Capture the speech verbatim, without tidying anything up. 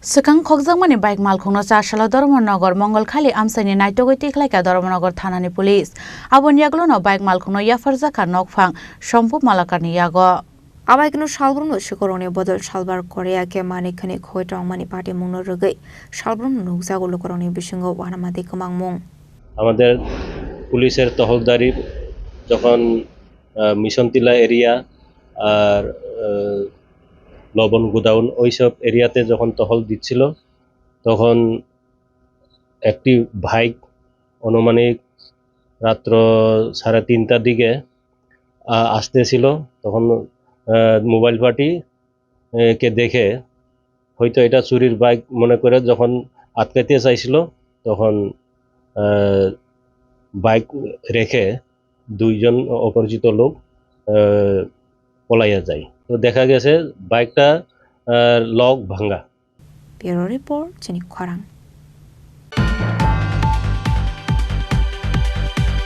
Swkang khokjakmani bike malkhungno Chasalo Dharmanagar Mongolkhali amchaini naitugwi tikhlaikha Dharmanagar thanani police. Aboni yagulono bike malkhungno yapharjakha nokphang Somphu Malakarni yago. Abaikeno salbrumno sikhorokni bodol salbar Korea khe manwi khwnwi khogwi tongmani patimungno rwgwi salbrumno nukjago lukurokni bisingo uanamati kwmangmung. আমাদের পুলিশের টহলদারি যখন, আহ, মিশন টিলা এরিয়া আর, আহ, লবণ গোডাউন ওইসব এরিয়াতে যখন টহল দিচ্ছিল, তখন একটি বাইক আনুমানিক রাত্র সাড়ে তিনটার দিকে, আহ, আসতেছিল। তখন, আহ, মোবাইল পার্টি, আহ, কে দেখে হয়তো এটা চুরির বাইক মনে করে যখন আটকাইতে চাইছিল, তখন, আহ, বাইক রেখে দুইজন অপরিচিত লোক, আহ, পলাইয়া যায়। তো দেখা গেছে বাইকটা, আহ, লক ভাঙা। Bureau Report, Chini Khorang.